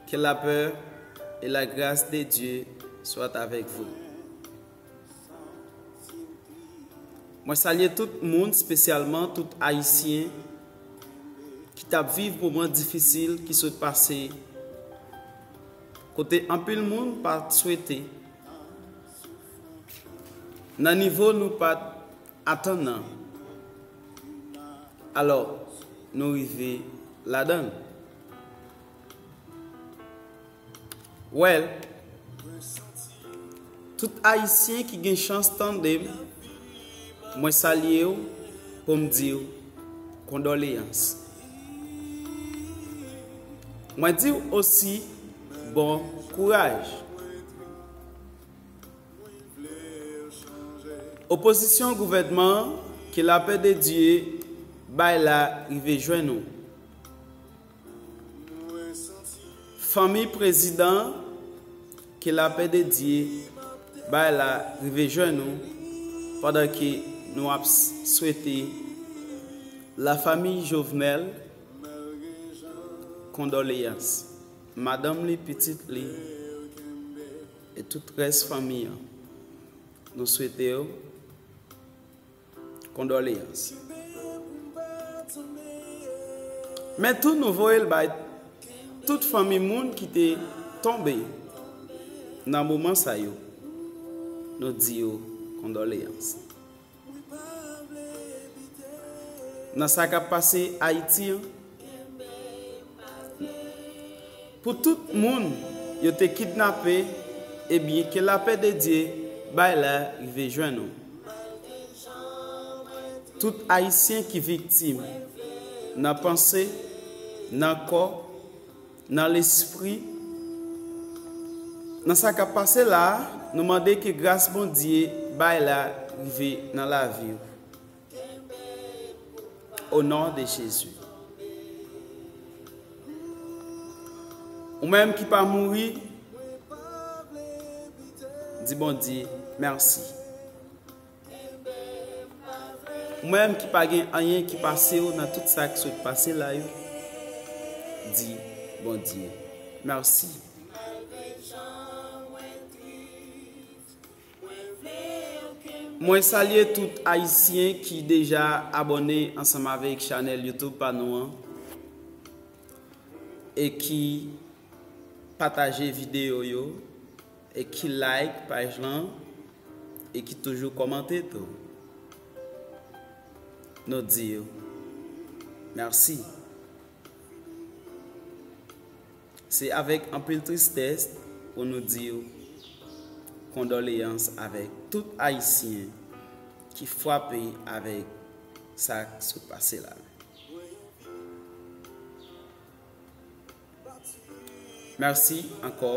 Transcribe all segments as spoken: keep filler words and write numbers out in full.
Que la paix et la grâce de Dieu soient avec vous. Mwen salye tout moun, espesyalman tout Ayisyen ki t ap viv moman difisil ki sot pase, kote anpil moun pa t swete, nan nivo nou pa t atann nan. Alò, nou rive ladan l. Well, tout Ayisyen ki gen chans tande m, mwen salye w pou m di w kondoleyans. Mwen di w osi bon kouraj. Opozisyon gouvènman an, ke lapè de Dye bay la rive jwenn ou. Fanmi prezidan, ke lapè de Dye bay la rive jwenn ou, pandan ke nou ap s- swete lafanmi Jovenel kondoleyans, madanm li, pitit li, e tout rès fanmi an. Nou swete yo kondoleyans. Men tou nou voye l bay tout fanmi moun ki te tonbe nan moman sa yo. Nou di yo kondoleyans. Nan sa k ap pase Ayiti an, pou tout moun yo te kidnape, ebyen, ke lapè de Dye bay la rive jwenn ou. Tout Ayisyen ki viktim nan panse, nan kò, nan lespri, nan sa k ap pase la a, nou mande ke gras Bondye bay la rive nan lavi w. O non de Jezi. Ou menm ki pa mouri, di Bondye mèsi. Ou menm ki pa gen anyen ki pase w nan tout sa k sot pase la yo, di Bondye mèsi. Mwen salye tout Ayisyen ki deja abòne ansanm avèk chanèl YouTube pa nou an e ki pataje videyo yo e ki like paj lan e ki toujou kòmante tou. Nou di yo mèsi. Se avèk anpil tristès pou nou di w kondoleyans avèk tout Ayisyen ki frape avèk sa k sot pase la. Mèsi ankò.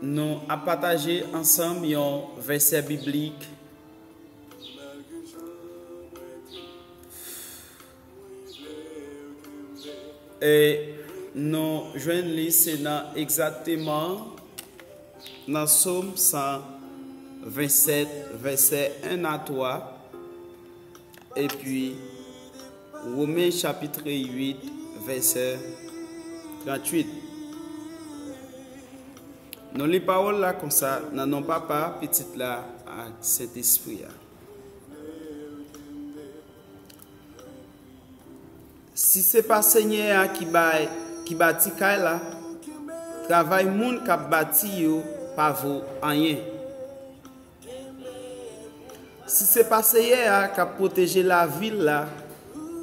Nou ap pataje ansanm yon vèsè biblik. E nou jwenn li se nan egzakteman nan Sòm san vennsèt, vèsè en a twa, epi Women chapit uit, vèsè tranntuit. Nou li pawòl la konsa, nan non Papa, Pitit la ak Sentespri a. Si se pa Senyè a ki bay, ki bati kay la, travay moun k ap bati yo pa vo anyen. Si se pa Senyè a k ap pwoteje lavil la,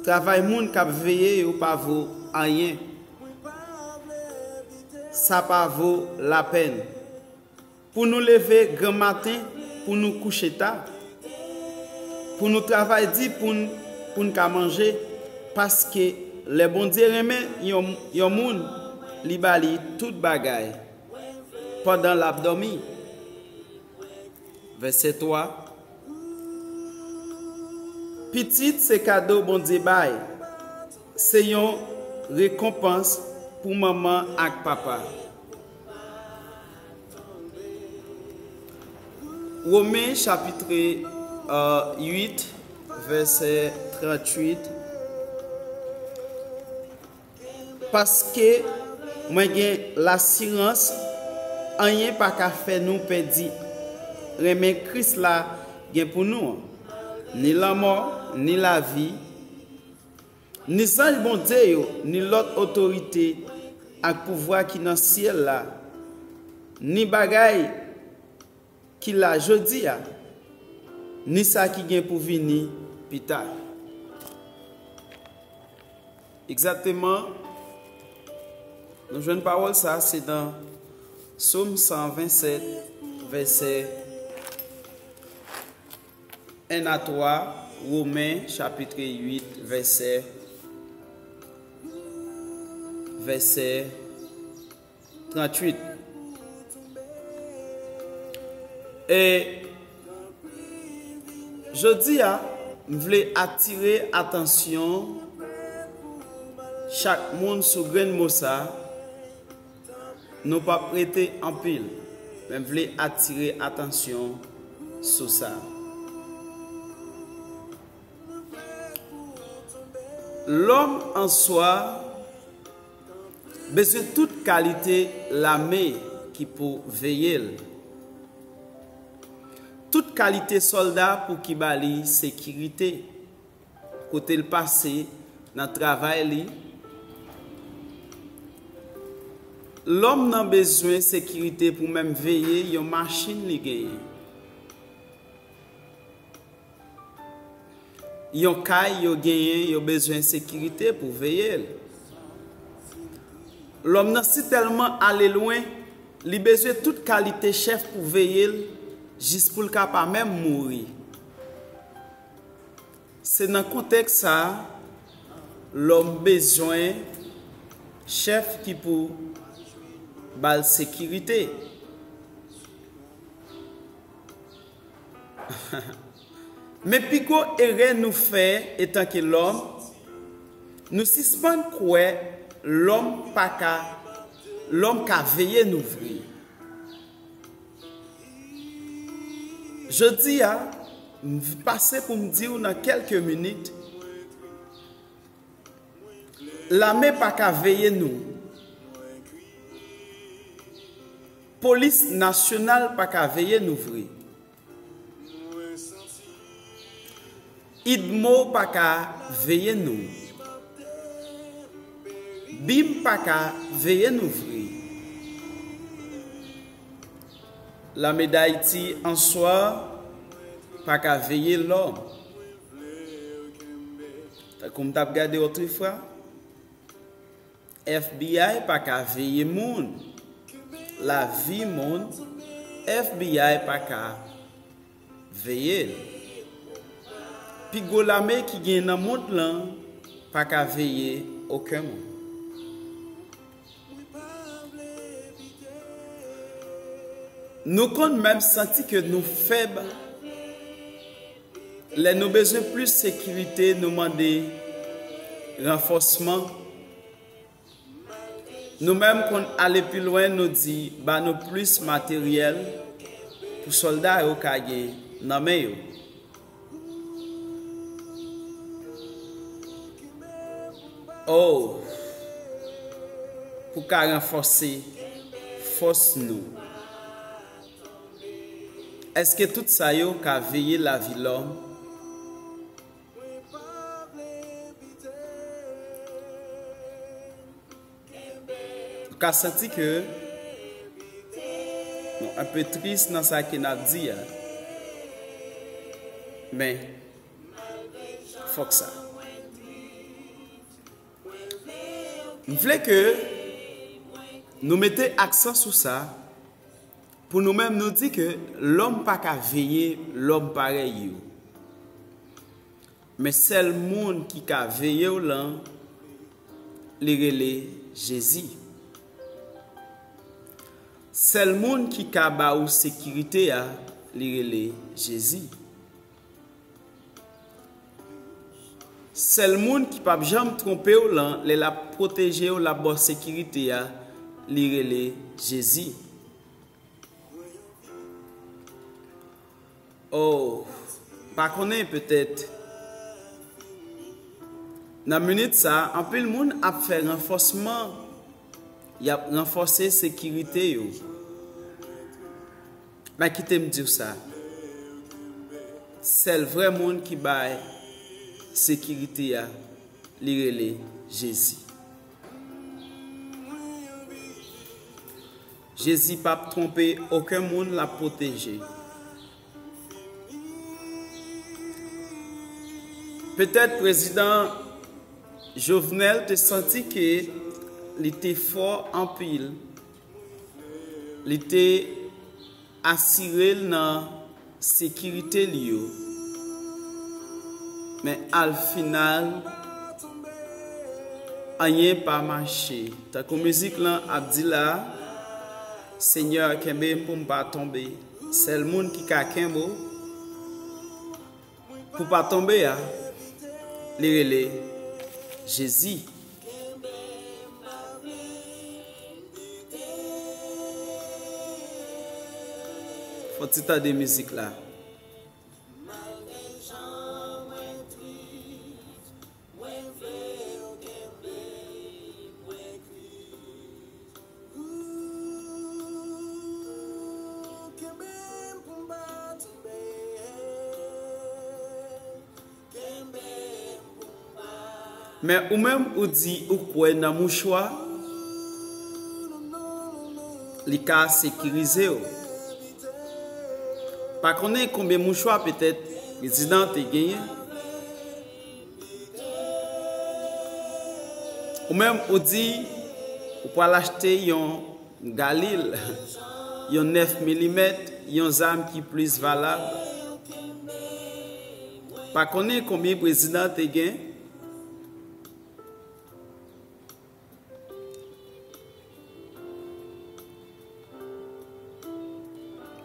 travay moun k ap veye yo pa vo anyen. Sa pa vo lapèn. Pou nou leve granmaten, pou nou kouche ta, pou nou travay di pou n, pou n ka manje, paske lè Bondye renmen yon, yon moun, li ba li tout bagay pandan l ap dòmi. Vèsè twa. Pitit se kado Bondye bay. Se yon rekonpans pou manman ak papa. Women chapit, euh, uit, vèsè tranntuit. Paske mwen gen lasirans, anyen pa ka fè nou pèdi renmen Kris la gen pou nou an. Ni lanmò, ni lavi, ni zanj Bondye yo, ni lòt otorite ak pouvwa ki nan syèl la, ni bagay ki la jodi a, ni sa ki gen pou vini pita. Egzakteman, nou jwenn pawòl sa, se nan Sòm san vennsèt, vèsè en a twa, Women, chapit uit, vèsè, vèsè tranntuit. E jodi a, m vle atire atansyon chak moun sou grenn mo sa. Nou p ap rete anpil, men m vle atire atansyon sou sa. Lòm an swa bezwen tout kalite lame ki pou veye l. Tout kalite sòlda pou ki ba li sekirite kote l pase, nan travay li. Lòm nan bezwen sekirite pou menm veye yon machin li genyen. Yon kay yo genyen, yo bezwen sekirite pou veye l. Lòm nan sitèlman ale lwen, li bezwen tout kalite chèf pou veye l, jis pou l ka pa menm mouri. Se nan kontèks sa a, lòm bezwen chèf ki pou ba l sekirite. Men pi gwo erè nou fè etanke lòm, nou sispann kwè lòm pa ka, lòm ka veye nou vre. Jodi a, m pase pou m di w nan kèlke minit, lame pa ka veye nou. Polis nasyonal pa ka veye nou vre. Idmo pa ka veye nou. Bim pa ka veye nou vre. Lame Dayiti an swa pa ka veye lòm. Tankou m t ap gade otrefwa, F B I pa ka veye moun. Lavi moun, F B I pa ka veye l. Pi gwo lame ki gen nan mond lan pa ka veye okenn moun. Nou konn menm santi ke nou fèb. Lè nou bezwen plis sekirite, nou mande ranfòsman. Nou menm konn ale pi lwen, nou di, ba nou plis materyèl pou sòlda yo ka gen nan men yo. Oh, pou ka ranfòse fòs nou. Èske tout sa yo ka veye lavi lòm? Ou ka santi ke nou enpe tris nan sa ke n ap di a. Men, fòk sa. M vle ke nou mete aksan sou sa, pou nou menm nou di ke lòm pa ka veye lòm parèy yo. Men sèl moun ki ka veye w lan, li rele Jezi. Sèl moun ki ka ba ou sekirite a, li rele Jezi. Sèl moun ki p ap janm twonpe w lan, lè l ap pwoteje w, l ap ba w sekirite a, li rele Jezi. Oh, pa konnen petèt Nan minit sa, anpil moun ap fè ranfòsman, y ap ranfòse sekirite yo. Men kite m di w sa, sèl vrè moun ki bay sekirite a, li rele Jezi. Jezi p ap twonpe okenn moun l ap pwoteje. Petèt prezidan Jovenel te santi ke li te fò anpil, li te asire l nan sekirite li yo. Men al final, anyen pa mache. Tankou mizik lan ap di la, Senyè, kenbe m pou m pa tonbe. Sèl moun ki ka kenbe w pou pa tonbe a, li rele Jezi. Fò ti tande mizik la. Men ou menm ou di ou kwè nan mouchwa, li ka sekirize w. Pa konnen konbyen mouchwa petèt prezidan te genyen. Ou menm ou di ou pral achte yon Galil, yon nèf milimèt, yon zam ki plis valab. Pa konnen konbyen prezidan te gen.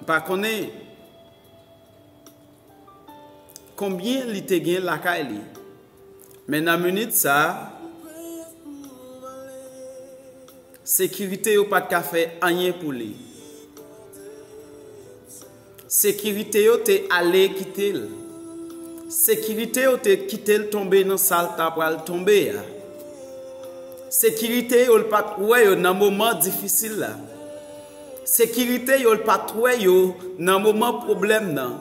Pa konnen konbyen li te gen lakay li. Men nan minit sa a, sekirite yo pa t ka fè anyen pou li. Sekirite yo te ale kite l. Sekirite yo te kite l tonbe nan sa l ta pral tonbe a. Sekirite yo, l pa t wè yo nan moman difisil la. Sekirite yo, l pa t wè yo nan moman pwoblèm nan.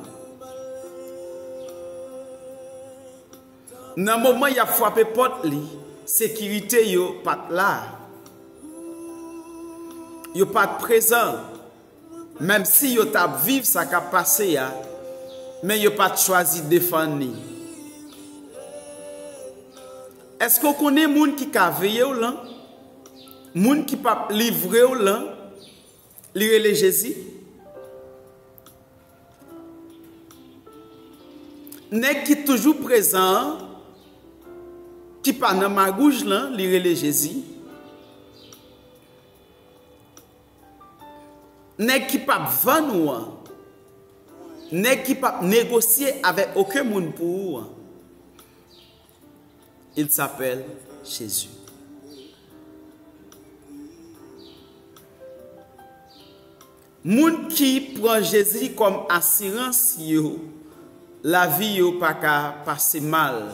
Nan moman y ap frape pòt li, sekirite yo pa t la. Yo pa t prezan. Menm si yo t ap viv sa k ap pase a, men yo pa t chwazi defann li. Èske w konnen moun ki ka veye w lan? Moun ki p ap livre w lan? Li rele Jezi. Nèg ki toujou prezan an, ki pa nan magouj lan, li rele Jezi. Nèg ki p ap vann ou an, nèg ki p ap negosye avèk okenn moun pou ou an, il s'appelle Jésus. Moun ki pran Jezi kòm asirans yo, lavi yo pa ka pase mal.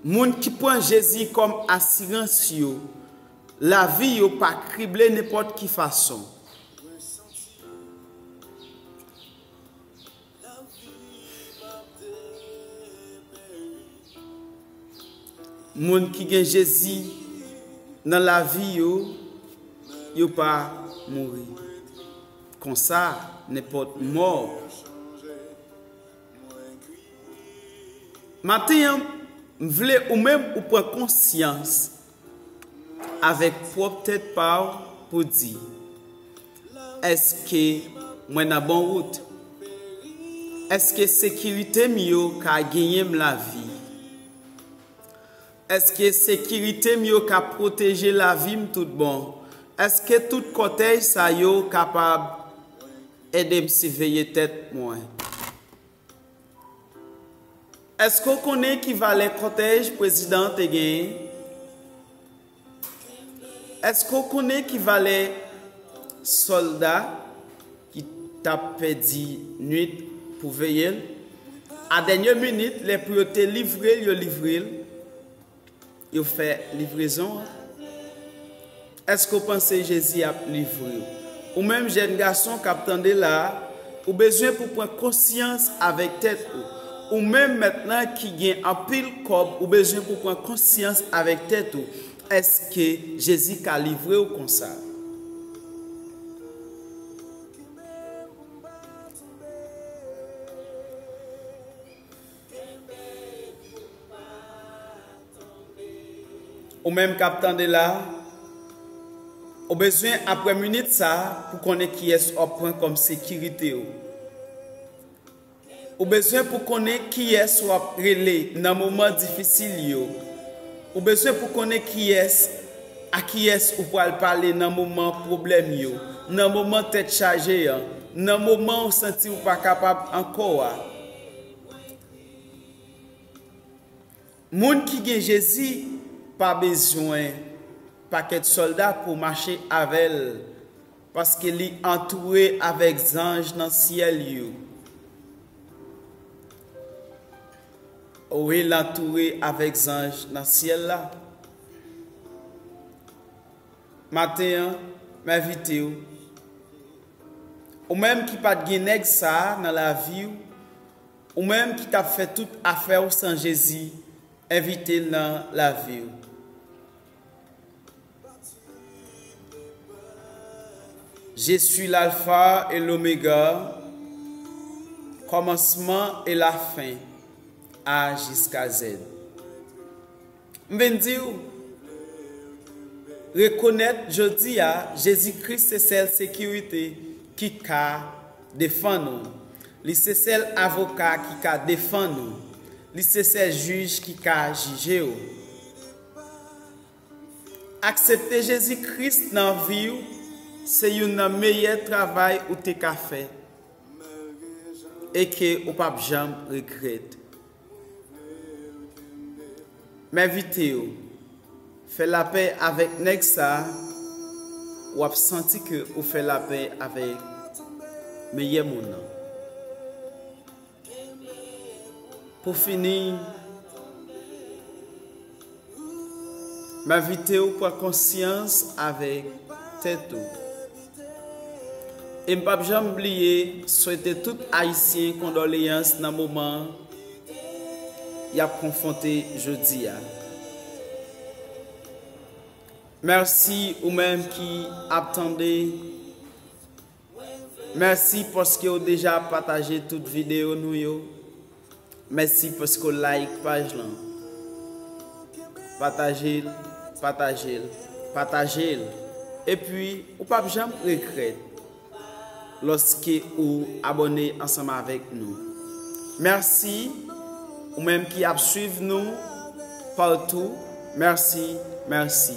Moun ki pran Jezi kòm asirans yo, lavi yo pa krible nenpòt ki fason. Moun ki gen Jezi nan lavi yo, yo pa mouri. Konsa, nenpòt mò. Maten an, m vle ou menm ou pran konsyans avèk pwòp tèt pa w pou di, èske mwen nan bon wout? Èske sekirite m yo ka genyen m lavi? Èske sekirite m yo ka pwoteje lavi m tout bon? Èske tout kòtèj sa yo kapab ede m siveye tèt mwen? Èske w konnen ki valè kòtèj prezidan an te genyen? Èske w konnen ki valè sòlda ki t ap pèdi nwit pou veye l? A dènye minit, lè pou yo te livre l, yo livre l. Yo fè livrezon an. Èske w panse Jezi ap livre w? Ou menm jèn gason k ap tande la a, ou bezwen pou pran konsyans avèk tèt ou. Ou menm mèt lan ki gen anpil kòb, ou bezwen pou pran konsyans avèk tèt ou. Èske Jezi ka livre w konsa? Ou menm k ap tande la, ou bezwen apre minit sa a pou konnen kiyès w ap pran kòm sekirite w. Ou bezwen pou konnen kiyès w ap rele nan moman difisil yo. Ou bezwen pou konnen kiyès, a kiyès ou pral pale nan moman pwoblèm yo, nan moman tèt chaje an, nan moman ou santi ou pa kapab ankò a. Moun ki gen Jezi pa bezwen pakèt sòlda pou mache avè l, paske li antoure avèk zanj nan syèl yo. Wi, l antoure avèk zanj nan syèl la. Maten an, m envite w. Ou menm ki pa t gen nèg sa a nan lavi w, ou menm ki t ap fè tout afè w san Jezi, envite l nan lavi w. Je suis l'alpha et l'oméga, kòmansman e lafen, A jiska Z. M vin di w, rekonèt jodi a, Jezi Kris se sèl sekirite ki ka defann ou. Li se sèl avoka ki ka defann ou. Li se sèl jij ki ka jije w. Aksepte Jezi Kris nan vi w se youn nan meyè travay ou te ka fè e ke ou p ap janm regrèt. M envite w, fè lapè avèk nèg sa a, w ap santi ke ou fè lapè avèk meyè moun nan. Pou fini, m envite w pran konsyans avèk tèt ou. E m p ap janm bliye swete tout Ayisyen kondoleyans nan moman y ap konfwonte jodi a. Mèsi ou menm ki ap tande. Mèsi paske w deja pataje tout videyo nou yo. Mèsi paske w like paj lan. Pataje l, pataje l, pataje l. Epi, ou p ap janm regrèt lòske ou abòne ansanm avèk nou. Mèsi, ou menm ki ap swiv nou partou. Mèsi, mèsi.